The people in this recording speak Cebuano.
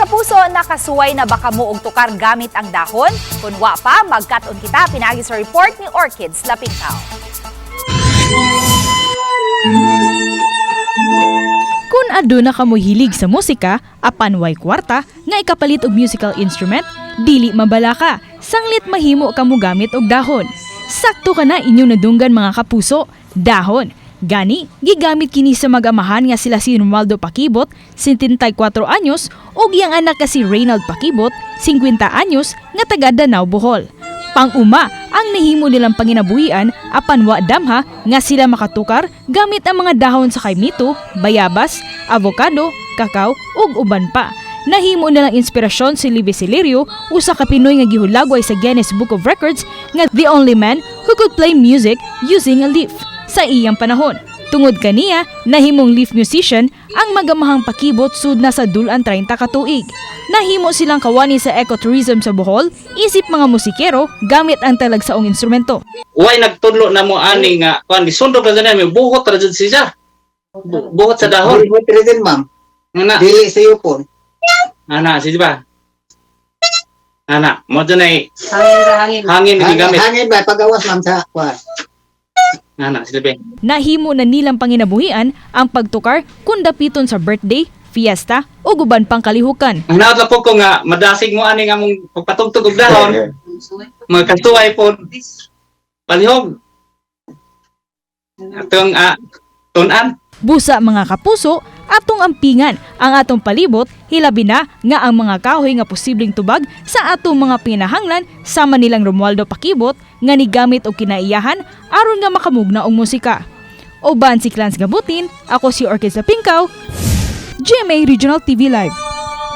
Kapuso, nakasuway na ba kamo og tukar gamit ang dahon? Kung wa pa, magkat-on kita pinaagi sa report ni Orchids Lapingkaw. Kung aduna kamo hilig sa musika, apan way kwarta nga ikapalit og musical instrument, dili mabalaka, sanglit mahimo kamo gamit og dahon. Sakto ka na inyong nadunggan, mga kapuso, dahon. Gani, gigamit kini sa mag-amahan nga sila si Romualdo Pakibot, 74 anyos, ug iyang anak ka si Reynald Pakibot, 50 anyos, nga taga Danao, Bohol. Pang-uma ang nahimo nilang panginabuhian apan wa damha nga sila makatukar gamit ang mga dahon sa kaymito, bayabas, avocado, kakao ug uban pa. Nahimo nilang inspirasyon si Libby Celerio, usa ka Pinoy nga gihulagway sa Guinness Book of Records nga the only man who could play music using a leaf sa iyang panahon. Tungod kaniya, nahimong leaf musician ang magamahang Pakibot sud na sa dulan 30 ka tuig. Nahimo silang kawani sa ecotourism sa Bohol, isip mga musikero gamit ang talagsaong instrumento. Way nagtudlo na mo ani nga kuan, gisundog ra jud, may buhot ra jud siya. Buhot sa dahon. Buhot ra din, ma'am. Ana, Dili sa yupon. Ana siya ba? Ana, mo jud ay Hangin ra, hangin. Hangin Hangin, gigamit. Hangin ba pagawas, ma'am, sa kuan. Ana, siya ba? Nahimo na nilang panginabuhian ang pagtukar kung dapiton sa birthday, fiesta o uban pang kalihukan. Ang naot po ko nga madasig mo ani nga mong pagpatugtog og dahon, magkatuway po palihog. Atong tun-an. Busa, mga kapuso, atong ampingan ang atong palibot, hilabi na nga ang mga kahoy nga posibleng tubag sa atong mga pinahanglan, sama nilang Romualdo Pakibot nga nigamit og kinaiyahan aron nga makamugna og musika. Uban si Clans Gabutin, ako si Orchid Pingkaw, GMA Regional TV Live.